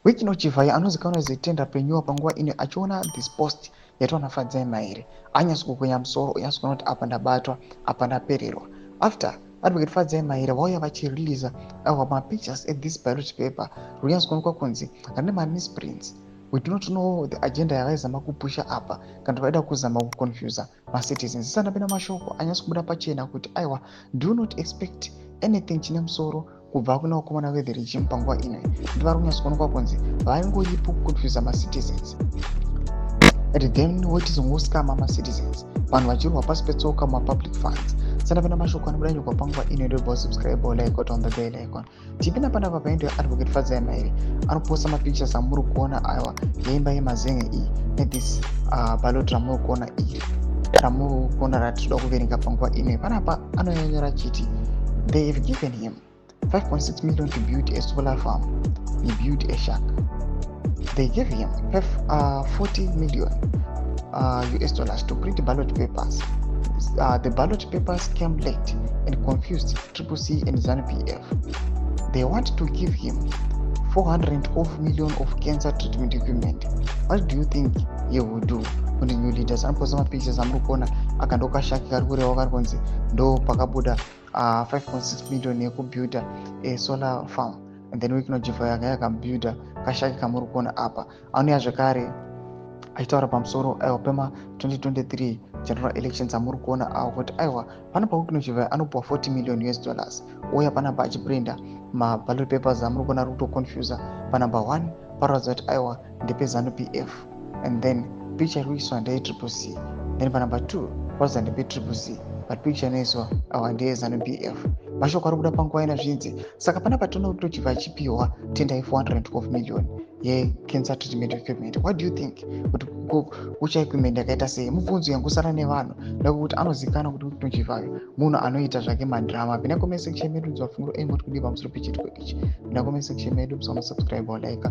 Wicknell Chivayo anozikanwa as tenderpreneur panguva ino achiona this post yaitwa naFadzai Mahere, anyatso kukwenya musoro, onyatso kuona kuti apa ndabatwa, apa ndapererwa. After Advocate Fadzai Mahere vauya vachireleasa our mapictures at this ballot paper, runyatso kuonekwa kunzi rine mamisprints. We do not know the agenda yavaizama kupusha apa, kana vaida kuzama kuconfusa macitizens. Isati ndapinda mashoko anyatso kubuda pachena kuti aiwa, do not expect anything chine musoro kubva kuna vakomana vethe regime panguva ino. Ndi vari kunyatso kuonekwa kunzi vaingoipo kuconfusa macitizens and then wotizongoscama macitizens, vanhu vachirwa pasi petsoka mumapublic funds. Sandapinda mashoko anobuda nyogwa panguva ino, ndobva subscribe, like, on the bell icon. Tipinda panapa paendo yaAdvocate Fadzai Mahere, anoposta mapictures amuri kuona aiwa yeimba yemazenge iyi nethis ballot ramuri kuona iri, ramuri kuona ratinoda kuverenga panguva ino. Panapa anonyanyora achiti they have given him 5.6 million to build a solar farm. He built a shack. They gave him 40 million US dollars to print ballot papers. The ballot papers came late and confused Triple C and ZANU PF. They want to give him 412 million of cancer treatment equipment. What do you think he will do? Kune new leaders anoposta mapictures amuri kuona akandokashack kari kureva kari kunzi ndo pakabuda 5.6 million yekubuilda a solar farm, and then Wicknell Chivayo yanga yakabuilda kashack kamuri kuona apa. Anouya zvekare achitaura pamusoro aiwa pema 2023 general elections amuri kuona avo kuti aiwa, panapa Wicknell Chivayo anopiwa 40 million US dollars, ouya panapa achiprinda maballot papers amuri kuona ari kutoconfusa. Panumber 1 paroratidza kuti aiwa, ndepeZANU PF, and then picture iri kuiswa ndeye C, then panumber 2 paratidza ndepe Triple C, but picture inoiswa aiwa ndeyeZANU PF. Mashoko ari kuda panguva ina zvinzi. Saka panapa toona kuti tochibva achipiwa tender ye412 million yecancer treatment equipment. What do you think kuti kucha equipment yakaita sei? Mubvunzo yangosara nevanhu nekuti anozikanwa kuti Wicknell Chivayo munhu anoita zvake madrama. Pinda comment section medu, dzvafungiro emoti kudii pamusoro pechiitiko ichi. Pinda comment section medu, musanosubscribe, like.